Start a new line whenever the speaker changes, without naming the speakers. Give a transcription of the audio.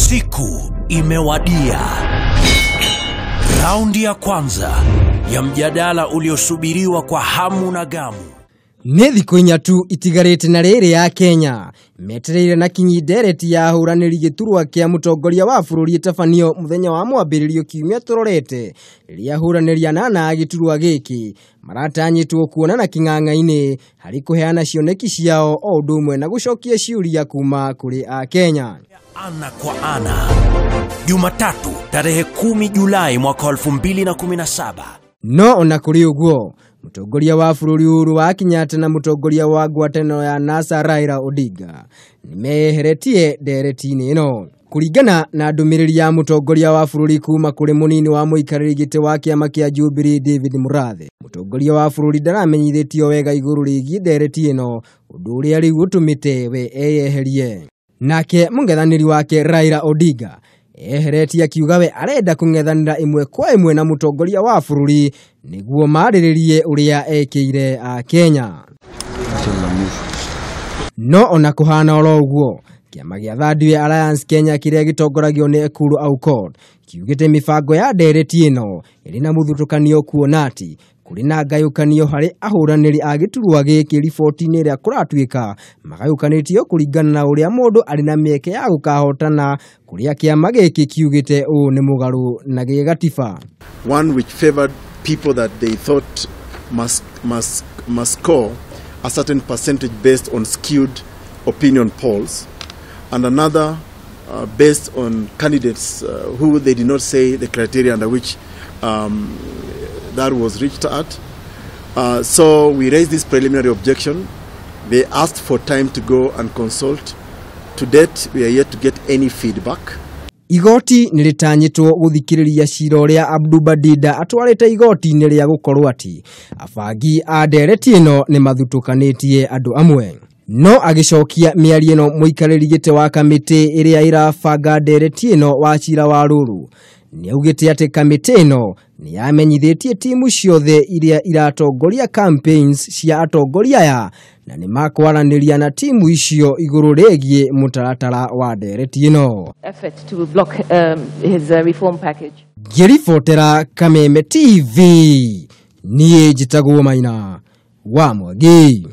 Siku imewadia. Raundi ya kwanza ya mjadala uliosubiriwa kwa hamu na gamu.
Nĩ thikũ inya tu itigarĩte na rĩrĩ ya Kenya metereire na kinyi ndereti ya ahũranĩri gĩturwa kĩa mũtongoria wa bũrũri ĩtabanio mũthenya wa mwambĩrĩrio kiumia tũrorete, rĩrĩa ahũranĩri anana a gĩturwa gĩkĩ maratanyĩtwo kuonana kĩng'ang'a-inĩ harĩ kũheana cioneki ciao o ũndũ ũmwe na gũcokia ciũria kuma kũrĩ Akenya.
Ana kwa ana Jumatatu tarehe 10 Julai mwaka 2017.
No ona kũrĩ ũguo, mũtongoria wa bũrũri Uhuru wa Kenyatta na mũtongoria wa ngwatanĩro ya NASA Raila Odinga nĩmeyeheretie ndereti-inĩ ĩno. Kũringana na ndũmĩrĩri ya mũtongoria wa bũrũri kuma kũrĩ mũnini wa mũikarĩri gĩtĩ wa kĩama kĩa Jubilee David Murathe, mũtongoria wa bũrũri ndaramenyithĩtio wega igũrũ rĩgiĩ ndereti ĩno, ũndũ ũrĩa rĩu ũtũmĩte we eyeherie. Nake mũng'ethanĩri wake Raila Odinga eheretie akiuga we arenda kũng'ethanĩra ĩmwe kwa ĩmwe na mũtongoria wa bũrũri nĩguo marĩrĩrie ũrĩa ekĩire Akenya. No ona kũhana oro ũguo, kĩama gĩa Third Way Alliance Kenya kĩrĩa gĩtongoragio nĩ Ekuru Aukot kiugĩte mĩbango ya ndereti ĩno ĩrĩ na mũthutũkanio, kuona atĩ kũrĩ na ngayũkanio harĩ ahũranĩri a gĩturwa gĩkĩ. Riboti-inĩ ĩrĩa kũratuĩka magayũkanĩtio kũringana na ũrĩa mũndũ arĩ na mĩeke ya gũkahotana, kũrĩa kĩama gĩkĩ kiugĩte ũũ nĩ mũgarũ na gĩgatiba.
One which favored people that they thought must score a certain percentage based on skewed opinion polls, and another based on candidates who they did not say the criteria under which that was reached at. So we raised this preliminary objection. They asked for time to go and consult. To date, we are yet to get any feedback.
Igoti nĩ rĩtanyĩtwo gũthikĩrĩria cira ũrĩa Abduba Dida atwarĩte igoti-inĩ rĩa gũkorwo atĩ abangi a ndereti ĩno nĩ mathutũkanĩtie andũ amwe. No agĩcokia mĩario ĩno, mũikarĩri gĩtĩ wa kamĩtĩ ĩrĩa ĩrabanga ndereti ĩno wa cira wa Rũrũ nĩ augĩte atĩ kamĩtĩ ĩno nĩ yamenyithĩtie timu ciothe iria iratongoria campaigns cia atongoria aya na nĩ makwaranĩria na timu icio igũrũ rĩgiĩ mũtaratara wa ndereti ĩno.
Effort to block his reform package.
Ngĩribotera Kameme TV, niĩ njĩtagwo Maina wa Mwangi.